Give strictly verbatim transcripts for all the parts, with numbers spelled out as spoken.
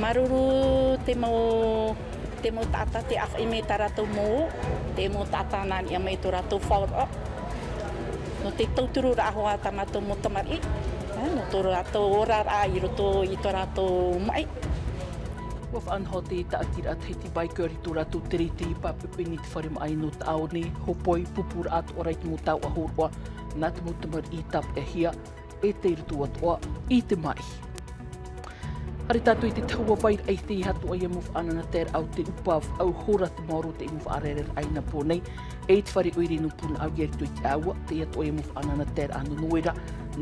Māuruuru te mau, te mau taʻata te ʻāfaʻi mai tā rātou mau, te mau taʻata nā niʻa mai tō rātou faʻaroʻo. Nō te tauturu raʻa tā mātou mau tamariʻi, nō tō rātou oraraʻa i roto i tō rātou maʻi. Ua faʻanaho te tāʻatiraʻa Tahiti Biker i tō rātou tere i te pāpeʻepeʻe nei i te fare maʻi nō Taʻaone, hōpoi, pupū raʻa atoʻa ra i te mau taoʻa hōroʻa, nā te mau tamariʻi tāpeʻahia, e tei roto atoʻa i te maʻi. Haere tātou i te tahua vai raʻa i te atoʻa ia mau faʻanahoraʻa o te ʻupa faʻahou ra te maoro te mau faʻarereiraʻa i nā pō nei, e te fare ʻoire nō Punaʻauia i roto i te ʻāua, te atoʻa ia mau faʻanahoraʻa nō Noera,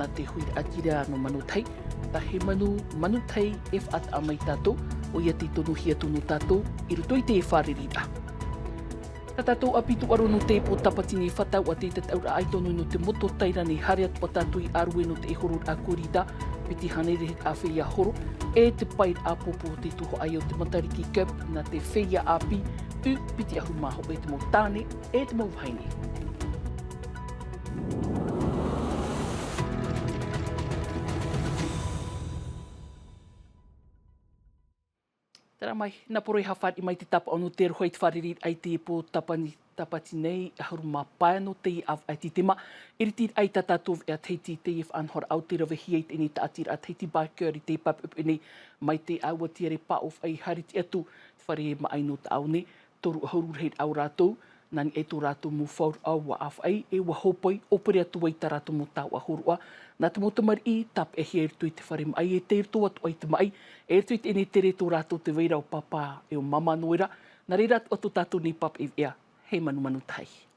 nā te huiraʻatira nō Manutahi, tā Hemanu Manutahi e faʻataʻa mai tātou, ʻoia tei tonohia atu nō tātou, i roto i te fārereiraʻa. Tā tātou ʻāpī tūʻaro nō te pō Tāpati nei, fātau ā te tataʻuraʻa ʻaitono nō te motu o Tairani, haere atu ā tātou i ʻĀrue nō te hororaʻa korida, piti hānere raʻa feiā horo, e te pae ʻāpōpō o te tuhaʻa o te Matariki Cup, nā te feiā ʻāpī, ʻū piti ʻahuru mā hōʻē te mau tāne, e te mau vahine. Terā mai, nā poro e haʻafāriʻi mai te tāpaʻo nō te aroha i te fārereiraʻa i te pō Tāpani-, Tāpati nei, ʻahuru mā pae nō teie ʻāvaʻe Tītema, iritiraʻa i tā tātou veʻa Tahiti i teie faʻanahoraʻa o te ravehia i teie tāʻatiraʻa Tahiti Biker i te pāpeʻepeʻe nei, mai te ʻāua tiare pāʻōfaʻi haere atu te fare maʻi nō Taʻaone, toru ʻahuru rahiraʻa o rātou, nā niʻa i tō rātou mau fauraʻa ua ʻāfaʻi, e ua hōpoi, ʻōpere atu ai tā rātou mau taoʻa hōroʻa, nā te mau tamariʻi, tāpeʻahia i roto i te fare maʻi, e tei roto atoʻa i te maʻi, e roto i teie tere tō rātou te vaira o Pāpā e o Māmā Noera, nā reira atoʻa tō tātou nei pāpaʻi veʻa, Hemanu Manutahi.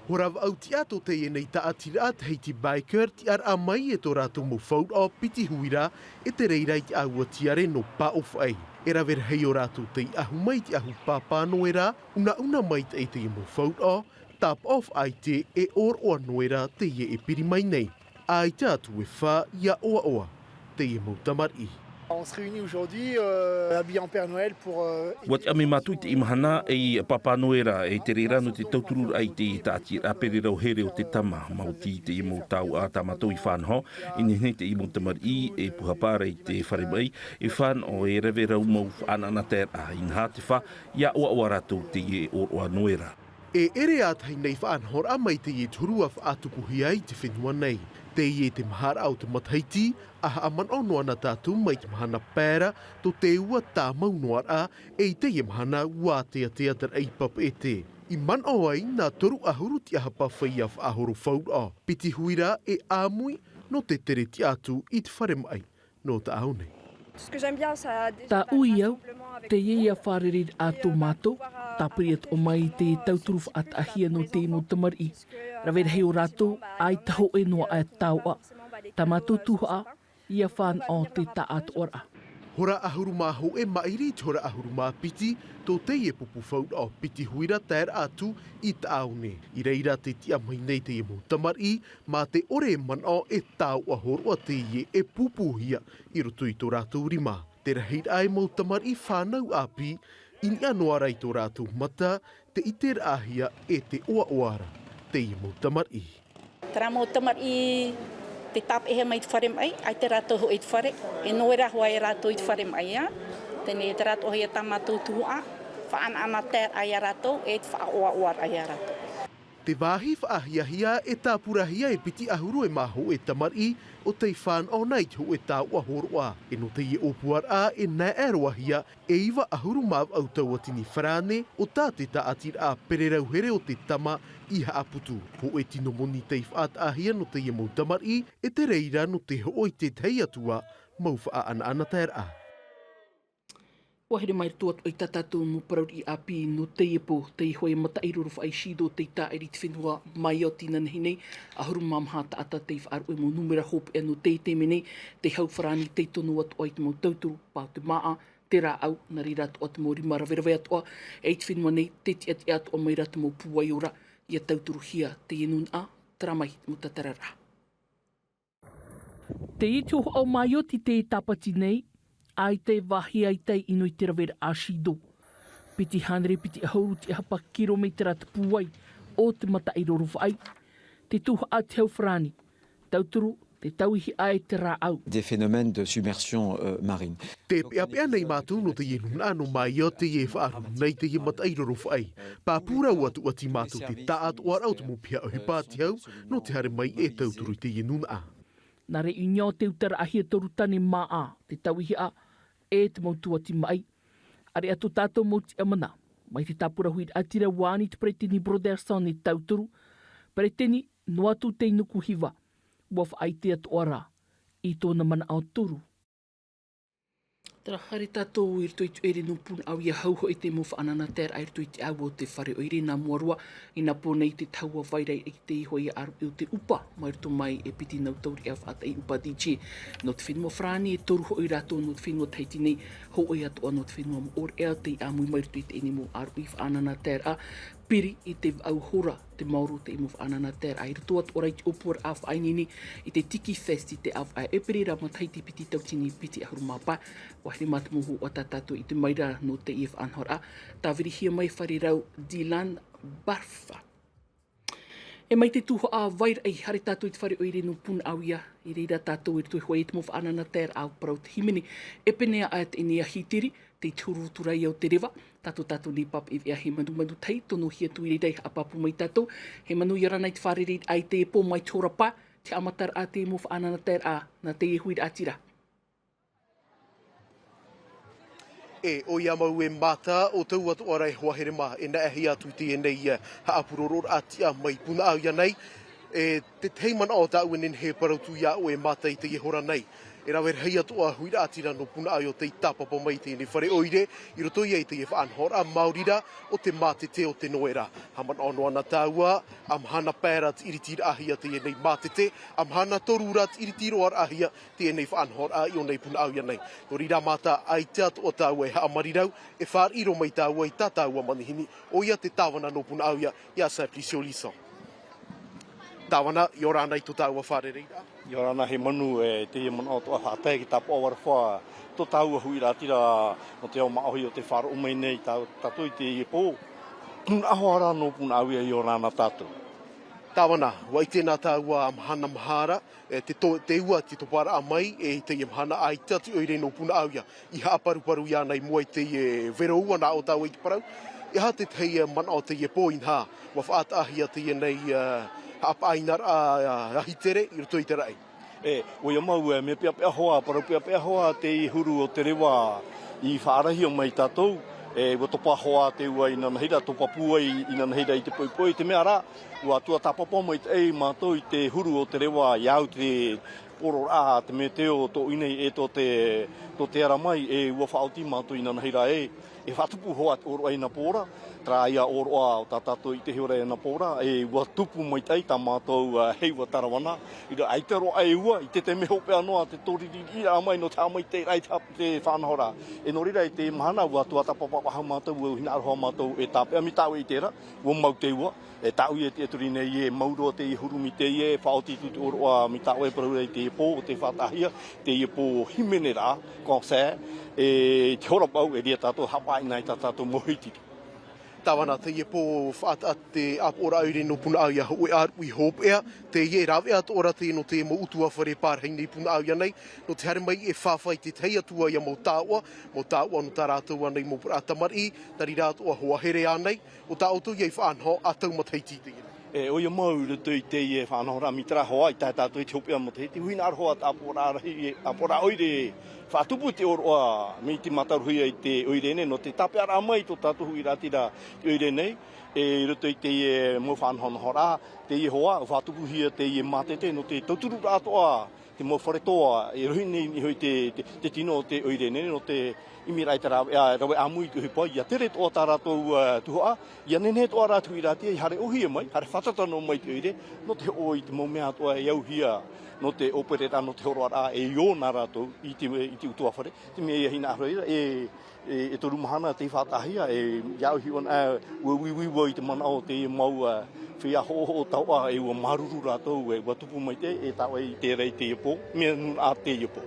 Hora vaʻu tiʻa tō teie nei tāʻatiraʻa Tahiti Biker, tiʻaraʻa mai e tō rātou mau fauraʻa piti huira, e te reira i te ʻāua tiare nō pāʻōfaʻi. E rave rahi o rātou tei ʻahu mai i te ʻahu Pāpā Noera, unauna maitaʻi teie mau fauraʻa, tāpaʻo faʻaʻite e ʻōroʻa Noera teie e piri mai nei. ʻAita atu e fā ia ʻoaʻoa teie mau tamariʻi. On se réunit aujourd'hui, euh, habillés en Père Noël pour, euh, Ua tiʻa mai mātou i teie mahana ei Pāpā Noera, e te reira nō te tautururaʻa i te tāʻatiraʻa pererau here o te tama. Maoti teie mau taoʻa tā mātou i faʻanaho, i nehenehe teie mau tamariʻi e puha paʻi i te fare maʻi, e fānaʻo e rave rau mau faʻanahoraʻa, inaha te fā ia ʻoaʻoa rātou teie ʻōroʻa Noera. E ʻere ā tahi nei faʻanahoraʻa mai teie toru ua faʻatupuhia i te fenua nei. Teie te maharaʻa o te matahiti, ʻa haʻamanaʻo noa na tātou mai te mahana pae ra, tō te ua tāmau noa ra, e i teie mahana ua teatea te raʻi papeʻete. I manaʻo ai nā toru ʻahuru tiʻahapa feiā faʻahoro fauraʻa, piti huira e ʻāmui nō te tere tiʻa atu i te fare maʻi nō Taʻaone. Ce que j'aime bien, ça a déjà été un rassemblement avec tout le monde. Teie ia fārereiraʻa tō mātou, tāpiri atoʻa mai te tauturu faʻataʻahia nō te mau tamariʻi. Rave rahi o rātou, ʻaita hōʻē noa ā taoʻa. Tā mātou tuhaʻa, ia fānaʻo te taʻatoʻaraʻa. Hora ʻahuru mā hōʻē maʻiri i te hora ʻahuru mā piti, tō teie pupu fauraʻa piti huira taeraʻa atu i Taʻaone. I reira tē tiʻa mai nei teie mau tamariʻi, mā te ʻore e manaʻo e taoʻa hōroʻa teie e pūpūhia i roto i tō rātou rima. Te rahiraʻa e mau tamariʻi fānau ʻāpī, i niʻa noa ra i tō rātou mata, te ʻiteraʻahia e te ʻoaʻoa ra teie mau tamariʻi. Terā mau tamariʻi tē tāpeʻahia mai i te fare maʻi, ʻaita rātou hoʻi i te fare, e Noera hoʻi rātou i te fare maʻi, ā. Teie nei terā atoʻa hoʻi tā mātou tuhaʻa, faʻanaʻanataeraʻa ia rātou, e te faʻaʻoaʻoaraʻa ia rātou. Te vāhi faʻahiahia e tāpurahia e piti ʻahuru e mā hōʻē tamariʻi, ʻo tei fānaʻo na i te hōʻē taoʻa hōroʻa. E nō teie ʻōpuaraʻa e naeʻaeroahia e iva ʻahuru mā vaʻu tauatini farāne, ʻo tā te tāʻatiraʻa pererau here o te tama i haʻaputu. Hōʻē tino moni tei faʻataʻahia nō teie mau tamariʻi, e te reira nō te hoʻo i te tahi atu ā mau faʻanaʻanataeraʻa. ʻUa here mai roto atoʻa i tā tātou mau parau riʻi ʻāpī nō teie pō, tei hoʻi mataʻi rorofaʻi Shido tei tāʻiri i te fenua mai o tīnanahi nei, ʻahuru mā maha taʻata tei faʻaruʻe mau nūmera hopeʻa nō teie taime nei, te hau farāni tei tono atoʻa i te mau tauturu, pau te māʻa, te rāʻau, nā reira atoʻa te mau rima raverave atoʻa, e i te fenua nei, tē tiʻatiʻa atoʻa mai ra te mau pūai ora, ʻia tauturuhia teie nūnaʻa, terā mai te mau tātararaʻa. Teie te hohoʻa o Maioti tē tāpati nei, ʻaita e vāhi ʻaita i ʻino i te raveraʻa Shido. Piti hānere piti ʻahuru tiʻahapa kirometera te pūai o te mataʻi rorofaʻi. Te tuhaʻa te hau farāni, tauturu, te tauihaʻa e te rāʻau. Des phénomènes de submersion, euh, marine. Te peʻapeʻa nei mātou nō teie nūnaʻa nō māia teie faʻaruʻu nei teie mataʻi rorofaʻi. Pāpū rā ua tuʻati mātou te taʻatoʻaraʻa o te mau piha ʻohipa te hau nō te haere mai e tauturu i teie nūnaʻa. Nā Réunion te uta raʻahia toru tane māʻa, te tauihaʻa e te mau tuati maʻi. ʻAreʻa tō tātou mau tiʻamana, mai te tāpura huiraʻatira ua ani te peretiteni Brotherson e tauturu, peretiteni noa atu tei nuku hiva, ua faʻaʻite atoʻa rā i tōna manaʻo turu. Tara haere tātou i roto i te ʻoire nō Punaʻauia, hau hoʻi te mau faʻanahoraʻa i roto i te ʻāua o te fare ʻoire. Nā mua roa, i nā pō nei te tahua vai ra i te iho ia ʻāruʻi o te ʻupa, mai roto mai e piti nau taureʻa faʻataʻi ʻupa D J nō te fenua Farāni, e toru hoʻi rātou nō te fenua Tahiti nei, hōʻē atoʻa nō te fenua Moʻorea, tei ʻāmui mai roto i teie mau ʻāruʻi faʻanahoraʻa, piri i te vaʻu hora te maoro o teie mau faʻanahoraʻa i roto atoʻa ra i te ʻōpuaraʻa faʻaineine i te Tiki Fest i te ʻāvaʻe ʻēperēra matahiti piti tauatini piti ʻahuru mā pae. ʻUa haere mā te mau hōhoʻa tā tātou i ʻite mai ra nō teie faʻanahoraʻa, tāvirihia mai e Fare Rau Dylan Barfa. E mai te tuhaʻa vairaʻa, haere tātou i te fare ʻoire nō Punaʻauia, i reira tātou i roto i te hōʻē mau faʻanahoraʻa o parau te hīmene, e pēneiaʻe teie nei ahitiri, tei te huru atu ra ia o te reva, tātou, tātou nei pāpaʻi veʻa he manumanu tahi, tonohia atu i reira i haʻapāpū mai tātou, he manu ia ora na i te fārereiraʻa i teie pō mai te hora pae, te haʻamataraʻa teie mau faʻanahoraʻa, nā teie huiraʻatira. E, ʻoia mau e Mata, ʻo tāua atoʻa ra e hoa here mā, e naʻe hia atu i teie nei, e, haʻapurororaʻa tiʻa mai Punaʻauia nei. E, te tahi manaʻo tāʻu e nehenehe e parau atu iā ʻoe e Mata i teie hora nei. E rave rahi atoʻa huiraʻatira nō Punaʻauia tei tāpapa mai i teie nei fare ʻoire, i roto ia i teie faʻanahoraʻa, maori rā, ʻo te mātete o te noera. Haʻamanaʻo noa na tāua, ʻa mahana pae ra te ʻiritiraʻahia teie nei mātete, ʻa mahana toru ra te ʻiriti roaraʻahia teie nei faʻanahoraʻa i ʻō nei Punaʻauia nei. Nō reira Mata, ʻaita atoʻa tāua e haʻamarirau, e fāriʻi roa mai tāua i tā tāua manihini, ʻoia te tāvana nō Punaʻauia, iā Simplicio Lison. Tāvana, ʻia ora na i tō tāua fārereiraʻa. ʻIa ora na, he manu, e, teie manaʻo atoʻa faʻatae ki tāpaʻo aroha tō tāua huiraʻatira nō te ao māʻohi o tē faʻaroʻo mai nei tā, tātou i teie pō. Nūnaʻa hoʻi rā nō Punaʻauia, ʻia ora na tātou. Tāvana, ʻua ʻite na tāua mahana maha ra, e, te to-, te ua te toparaʻa mai, e, i teie mahana ʻaita te ʻoire nō Punaʻauia i haʻaparuparu iāna i mua i teie vero ua nā ʻō tāua i te parau. E aha te tahi manaʻo o teie pō inaha, ʻua faʻataʻahia teie nei, e, haʻapaʻinaʻaraʻa, e, ahitere i roto i te raʻi. E, ʻoia mau, e, mea peʻapeʻa hoʻi, parau peʻapeʻa hoʻi te huru o te reva i faʻaarahia mai tātou, e, ʻua topa hoʻi te ua inanahi ra, topa pūai inanahi ra i te poʻipoʻi, te mea rā, ʻua tuatāpapa maitaʻi mātou i te huru o te reva, ʻia au te poroʻraʻa, te meteo tōʻu nei e tō te, tō te ara mai, e, ʻua faʻaoti mātou inanahi ra, e, e faʻatupu hoʻi te ʻōroʻa i nā pō ra, terā ia ʻōroʻa o tā tātou i te hiora i nā pō ra, e, ʻua tupu maitaʻi tā mātou, a, heiva taravana, i ra ʻaita roa e ua, i te taime hopeʻa noa te tōririraʻa mai nō te haʻamaitaʻiraʻa i te ha-, te faʻanahoraʻa. E nō reira i te mahana, ʻua tuatāpapa faʻahou mātou, ʻua hinaʻaro hoʻi mātou e tāpeʻa mai tāʻu i terā, ʻua mau te ua, e tāʻu ia e tiʻaturi nei e mau roa teie huru mai teie, e faʻaoti atu te ʻōroʻa mai tāʻu e parau ra i teie pō, ʻo tē faʻataʻahia, teie pō hīmene ra, concert, e te hora mau, e riro tātou haʻapaʻina i tā tātou mau hītiri. Tāvana, teie pō faʻataʻa te ʻāpoʻoraʻa ʻoire nō Punaʻauia, hōʻē ʻāruʻi hopeʻa, teie e rave atoʻa ra teie nō te mau ʻutuāfare pārahi nei Punaʻauia nei, nō te haere mai e fāfā i te tahi atu ā ia mau taoʻa, mau taoʻa nō tā rātou ānei mau parau tamariʻi, nā reira atoʻa hoa here ānei, ʻo tā ʻoutou ia i faʻanaho ʻa tau matahiti i teie nei. E, ʻoia mau i roto i teie faʻanahoraʻa mai terā hoʻi, i tae tātou i te hopeʻa matahiti, ʻua hinaʻaro hoʻi te ʻāpoʻoraʻa rahi, e, ʻāpoʻoraʻa ʻoire, faʻatupu te ʻōroʻa, mai te mātaurohia i te ʻoire nei, nō te tāpeʻaraʻa mai tō tātou huiraʻatira te ʻoire nei, e, i roto i teie mau faʻanahonahoraʻa, teie hoʻi, faʻatupuhia teie mātete, nō te tautururaʻa atoʻa, te mau fare toa, e rohi nei, nei hoʻi te, te, te tino o te ʻoire nei, nō te ʻimiraʻa i te rāveʻa, rave ʻāmui i te ʻohipa, ʻia tere atoʻa tā rātou, ā, tuhaʻa, ʻia nehenehe atoʻa rā te huiraʻatira, ʻia haere ʻōhie mai, haere fātata noa mai te ʻoire, nō te hoʻo i te mau mea atoʻa e auhia, nō te ʻōpereraʻa, nō te hōroʻaraʻa, e ʻia ō na rātou i te, i te ʻutuāfare, te mea ʻia hinaʻaro ra, e, e, e toru mahana tei faʻataʻahia, e, ʻia au hiʻo ana, ā, ʻua uiui vau i te manaʻo o te mau, ā, feiā hoʻohoʻo taoʻa, e ʻua māuruuru rātou, e ʻua tupu maitaʻi, e tāʻoe i terā i teie pō, mea nūnaʻa teie pō.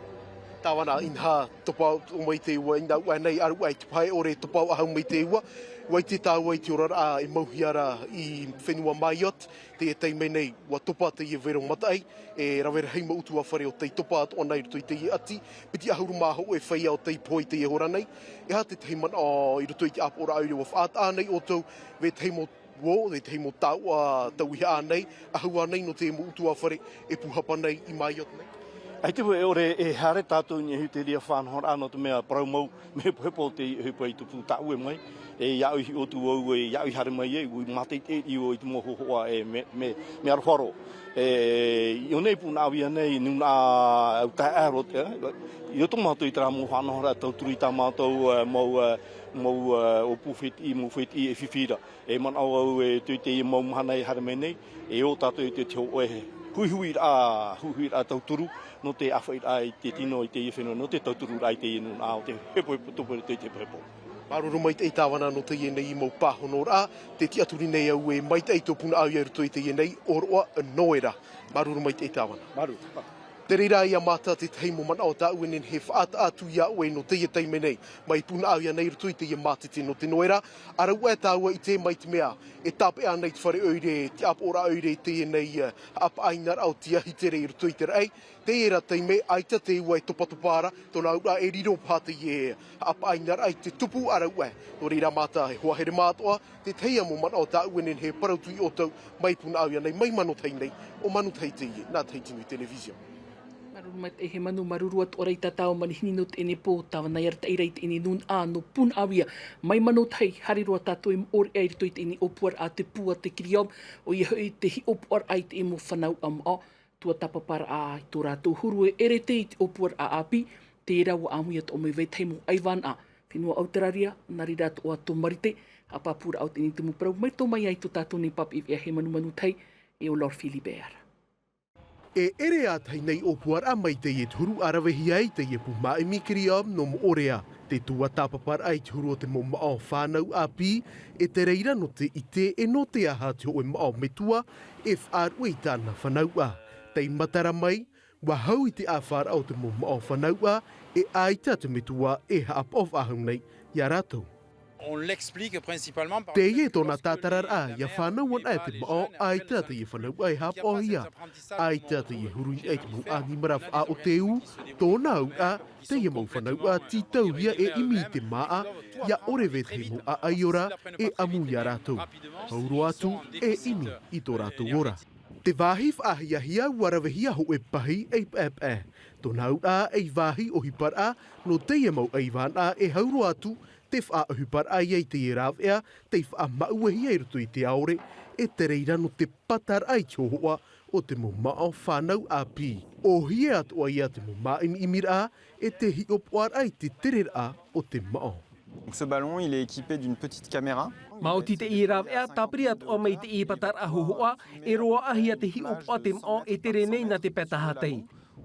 Tāvana, inaha, topa ʻoe mai te ua, ina ua nei, ʻaruʻa i te pae ʻore, topa ʻoe mai te ua. ʻUa ʻite tāua i te oraraʻa e mauhia ra i fenua Mayotte, teie taime nei, ʻua topa teie vero mataʻi, e rave rahi mau ʻutuāfare ʻo tei topa atoʻa na i roto i teie ʻati, piti ʻahuru mā hōʻē feiā ʻo tei pohe i teie hora nei. E aha te tahi manaʻo i roto i te ʻāpoʻoraʻa ʻoire ʻua faʻataʻa nei ʻoutou, vetahi mau ʻuo, vetahi mau taoʻa tauihaʻa nei, ʻahua nei nō te mau ʻutuāfare e pūhapa nei i Mayotte nei? ʻAita vau e ʻore e haere tātou i niʻa i te reira faʻanahoraʻa, nō te mea parau mau, mea hepohepo te ʻohipa i tupu tāʻue mai. E, ʻia ʻoi hiʻo atu vau, e, ʻia ʻoi haere mai e, ʻua mātaʻitaʻi vau i te mau hōhoʻa, e, mea, mea, mea aroha roa. E, i ʻō nei pūnaʻauia nei, nūnaʻa autaeaʻe roa te, e, i roto mātou i terā mau faʻanahoraʻa tauturu i tā mātou, e, mau, e, mau, e, ʻōpū fētiʻi, mau fētiʻi e fifi ra. E manaʻo au e, te, teie mau mahana e haere mai nei, e ʻō tātou i te, te hōʻē huihuiraʻa, huihuiraʻa tauturu, nō te ʻāfaʻiraʻa i te tino i teie fenua, nō te tautururaʻa i teie nūnaʻa ʻo te hepohepo, tupu i te, te hepohepo. Māuruuru maitaʻi Tāvana nō teie nei mau pāhonoraʻa, tē tiʻaturi nei au e maitaʻi tō pūnaʻauia i roto i teie nei ʻōroʻa Noera. Māuruuru maitaʻi Tāvana. Māuruuru. Te reira ïa Mata, te tahi mau manaʻo tāʻu e nehenehe e faʻataʻa atu iā ʻoe nō teie taime nei, mai pūnaʻauia nei i roto i teie mātete nō te Noera, ʻaruʻa tāua i ʻite mai te mea, e tāpeʻa nei te fare ʻoire, te ʻāpoʻoraʻa ʻoire i teie nei, e, haʻapaʻainaraʻa ʻo Tiahitere i roto i te raʻi, teie rā taime, ʻaita te ua e topatopa ra, tōna auraʻa e riro paha teie haʻapaʻainaraʻa i te tupu ʻaruʻa. Nō reira Mata, e hoa here mātoʻa, te tahi ïa mau manaʻo tāʻu e nehenehe e parau atu iā ʻoutou, mai pūnaʻauia nei, mai Manutahi nei, ʻo Manutahi teie, nā Tahiti Nui Television. Māuruuru maitaʻi Hemanu, māuruuru atoʻa ra i tā tāua manihini nō teie nei pō, Tāvana i arataʻi ra i teie nei nūnaʻa nō pūnaʻauia, mai Manutahi, haere roa tātou e moʻorea i roto i teie nei ʻōpuaraʻa te pū a te Kiriom, ʻoia hoʻi te hiʻopoʻaraʻa i te mau fānauʻa maʻo, tuatāpaparaʻa i tō rātou huru e ʻere tei te ʻōpuaraʻa ʻāpī, terā ua ʻāmui atoʻa mai vetahi mau ʻaivānaʻa, fenua Auteraria, nā reira atoʻa tō Marite, haʻapāpūraʻa o teie nei te mau parau, mai tō mai ai tō tātou nei pāpaʻi veʻa Hemanu Manutahi, e ʻo Laure Philibert. E ʻere ā tahi nei ʻōpuaraʻa mai teie te huru ʻa ravehia ai teie pū māʻimi Kiriom nō moʻorea. Te tuatāpaparaʻa i te huru o te mau maʻo fānau ʻāpī, e te reira nō te ʻite e nō te aha te hōʻē maʻo metua e faʻaruʻe i tāna fānauʻa. Tei matara mai, ʻua hau i te ʻāfaraʻa o te mau maʻo fānauʻa, e ʻaita te metua e haʻapaʻo faʻahou nei iā rātou. On l'explique principalement par le fait que lorsque les, les mères jeunes prennent le départ, ʻAita teie fānauʻa e haʻapaʻohia, ʻaita teie huru i niʻa i te mau ʻanimara faʻaʻōteū, tōna auraʻa, teie mau fānauʻa tītauhia e ʻimi i te māʻa, ʻia ʻore vetahi mau ʻaʻai ora e ʻamu iā rātou. Hau roa atu e ʻimi i tō rātou ora. Te vāhi faʻahiahia ʻua ravehia hōʻē pahi ei paʻepaʻe. Tōna auraʻa ei vāhi ʻohiparaʻa nō teie mau ʻaivānaʻa e hau roa atu te faʻaʻohiparaʻa ia i teie rāveʻa, tei faʻamaʻuehia i roto i te ʻaore, e te reira nō te pataraʻa i te hōhoʻa o te mau maʻo fānau ʻāpī. ʻŌhie atoʻa ia te mau māʻimiʻimiraʻa, e te hiʻopoʻaraʻa i te tereraʻa o te maʻo. Donc ce ballon, il est équipé d'une petite caméra. Maoti teie rāveʻa, tāpiri atoʻa mai teie pataraʻa hōhoʻa, e roaʻahia te hiʻopoʻa te maʻo e tere nei nā te pētahatai.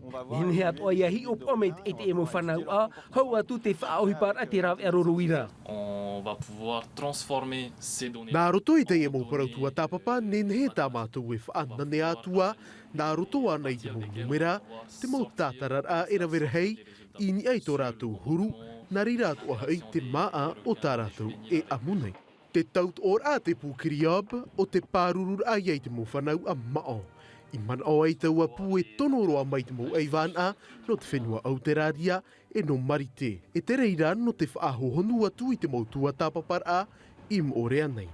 Nehenehe atoʻa ia hiʻopoʻa mai te, te mau fānauʻa, hau atu te faʻaʻohiparaʻa te rāveʻa roro uira. On va pouvoir transformer ces données. Nā roto i teie mau parau tuatāpapa, nehenehe tā mātou e faʻananea atu ā, nā roto ānei te mau nūmera, te mau tātararaʻa e rave rahi, i niʻa i tō rātou huru, nā reira atoʻa hoʻi te māʻa o tā rātou e ʻamu nei. Te tautoʻoraʻa a te pū Kiriom, ʻo te pārururaʻa ia i te mau fānauʻa maʻo. I manaʻo ai taua pū e tono roa mai te mau ʻaivānaʻa, nō te fenua Auteraria, e nō Marite. E te reira nō te faʻahōhonu atu i te mau tuatāpaparaʻa i moʻorea nei.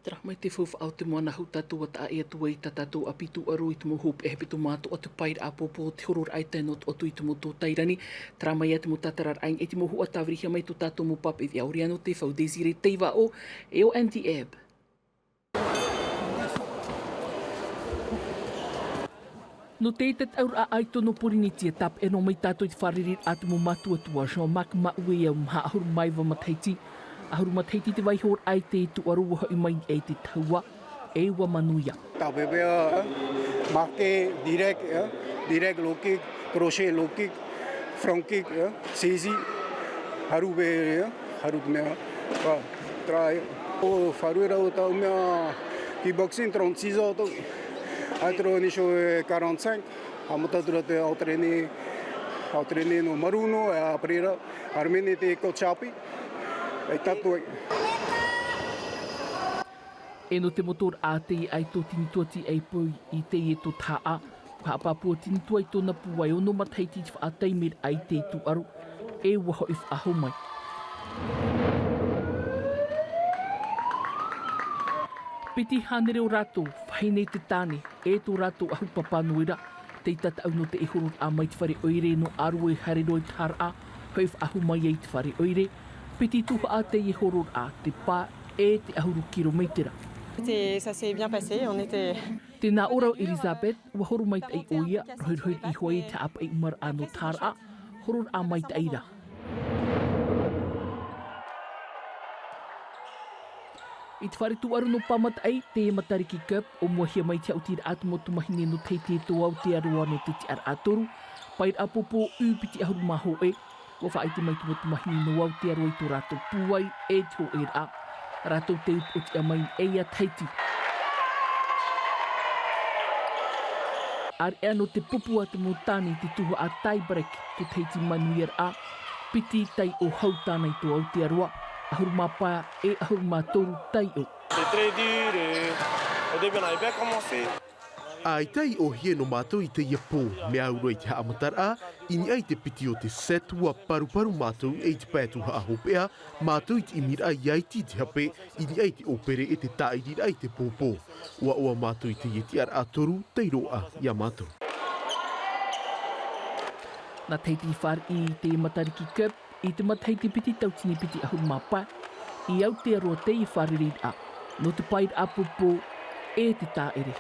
Terā mai te faufaʻa o te moana hou, tātou ʻua taʻa ʻē atu ai i tā tātou ʻāpī tūʻaro i te mau hopeʻa hepetoma atoʻa, te paeraʻa ʻāpōpō, te hororaʻa e tae noa atu i te mau tōtairani. Terā mai ā te mau tātararaʻa i niʻa i te mau huʻa tāvirihia mai tō tātou mau pāpaʻi veʻa ʻoreā nō te fau, Désiré Teivaʻo, e ʻo Andy Ebb. Nō te tataʻuraʻa ʻaito nō Pōrīnetia, tāpeʻa noa mai tātou i te fārereiraʻa a te mau mātuatua, Jean-Marc Maʻueau, maha ʻahuru mā iva matahiti. ʻAhuru matahiti te vaihoraʻa i te tūʻaro, ʻua hoʻi mai ai i te tahua, e ʻua manuia. Tāpeʻa, marqué, direct, hein, direct low kick, crochet low kick, front kick, hein, saisie, haru vere, hein, haru te mea, ʻua, terā. ʻO faʻaruʻe ra ʻo tāʻu mea kickboxing, trente-six ans tōʻu. ʻAita roa nei, je suis quarante-cinq, haʻamata atu ra te entraîner. Ka o te rene nō Maruno, e a Pereira, a Remene te ko Chapi, e tatu ai. E nō te motu rā te ia ai tō tini tuati ai poi i te ia tō taha. Ka hāpāpū tini tuai tōna pūai ono matahiti te faʻataimeraʻa i te tūʻaro. E ua hoʻi faʻahou mai. Piti hānere o rātou, fāhine te tāne, e tō rātou ahu papa nō ira. Tei tataʻu nō te ihororaʻa mai te fare ʻoire nō ʻārue haere roa i te haraʻa, hoʻi faʻahou mai ai te fare ʻoire. Piti tuhaʻa te ihororaʻa, te pā, e te ʻahuru kirometera. C'était, ça s'est bien passé, on était. Tēnā ʻo rau Elizabeth, ua horo maitaʻi ʻoia, rohirohi iho ai te haʻapaʻi umaraʻa nō te haraʻa, hororaʻa maitaʻi rā. I te fare tūʻaro nō Pāmataʻi, te Matariki Cup, ʻōmuahia mai te haʻutiraʻa te mau tamahine nō Tahiti e tō Aotearoa nō te tiʻaraʻa toru, paeraʻa pōpō ʻū piti ʻahuru mā hōʻē, ua faʻaʻite mai te mau tamahine nō Aotearoa i tō rātou pūai e te hōʻēraʻa. Rātou te upoʻotiʻa mai nei ia Tahiti. ʻAreʻa nō te pupu a te mau tāne i te tuhaʻa tie break, tō Tahiti manuiaraʻa, piti taiʻo hau tāna i tō Aotearoa, ʻahuru mā pae e ʻahuru mā toru taiʻo. C'est très dur, euh, au début on avait bien commencé. ʻAita i ʻōhie nō mātou i teie pō, mea au roa i te haʻamataraʻa, i niʻa i te piti o te set, ua paruparu mātou e i te pae tuhaʻa hopeʻa, mātou i te ʻimiraʻa ia iti i te hape, i niʻa i te ʻōpere e te tāʻiriraʻa i te pōpō. ʻUa ʻoaʻoa mātou i teie tiʻaraʻa toru, tei roaʻa ia mātou. Nā Tahiti i fāriʻi i te Matariki Cup, i te matahiti piti tauatini piti ʻahuru mā pae, i Aotearoa teie fārereiraʻa, nō te paeraʻa pōpō e te tāʻere.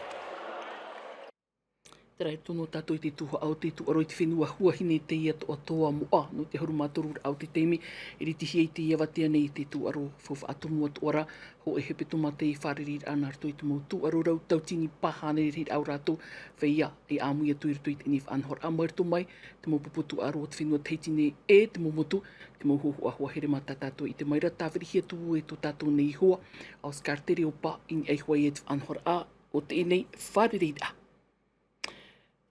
Terā e tō tātou i te tuhaʻa o te tūʻaro i te fenua huahine teie atoʻa toa moʻa, nō te ʻahuru mā toru raʻa o te taime, i ritihia i teie avatea nei i te tūʻaro faufaʻa tumu atoʻa ra, hōʻē hepetoma teie fārereiraʻa nā roto i te mau tūʻaro rau tauatini pā hānere rahi rā o rātou, feiā, e ʻāmui atu i roto i teie faʻanahoraʻa mai roto mai, te mau pupu tūʻaro o te fenua Tahiti nei e te mau motu, te mau hōhoʻa hoa here mā tā tātou i ʻite mai ra, tāvirihia atu e tō tātou nei hoa, Oscar Tereopa, i niʻa iho ā i te faʻanahoraʻa o teie nei fārereiraʻa.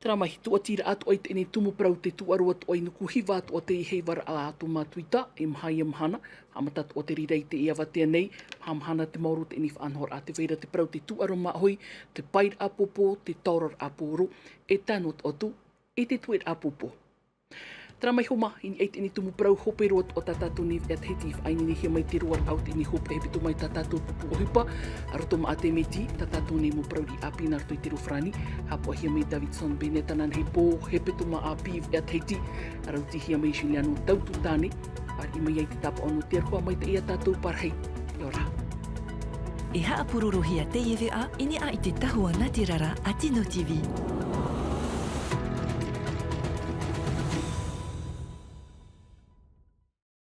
Terā mai, tūʻatiraʻa atoʻa i teie nei tumu parau, te tūʻaro atoʻa i Nukuhiva atoʻa teie heivaraʻa a tō mātou ʻita, e maha ia mahana, haʻamata atoʻa te reira i teie avatea nei, maha mahana te maoro o teie nei faʻanahoraʻa, tē vai ra te parau, te tūʻaro māʻohi, te paeraʻa pōpō, te taoraraʻa pōro, e tae noa atu i te tueraʻa pōpō. Terā mai iho mā, i niʻa i teie nei tumu parau hope roa atoʻa tā tātou nei veʻa Tahiti i faʻaineinehia mai te roaraʻa o teie nei hopeʻa hepetoma i tā tātou pupu ʻohipa, a roto maʻa te miti, tā tātou nei mau parau riʻi ʻāpī nā roto i te reo farāni, haʻapaʻohia mai Davidson Bennett, tāna nei pō hepetoma ʻāpī veʻa Tahiti, a rautihia mai Juliano Taututane, fāriʻi mai ai te tāpaʻo nō te aroha maitaʻi ia tātou parahi. ʻIa ora. E haʻapurorohia teie veʻa i niʻa i te tahua nā te rara a Tino TV.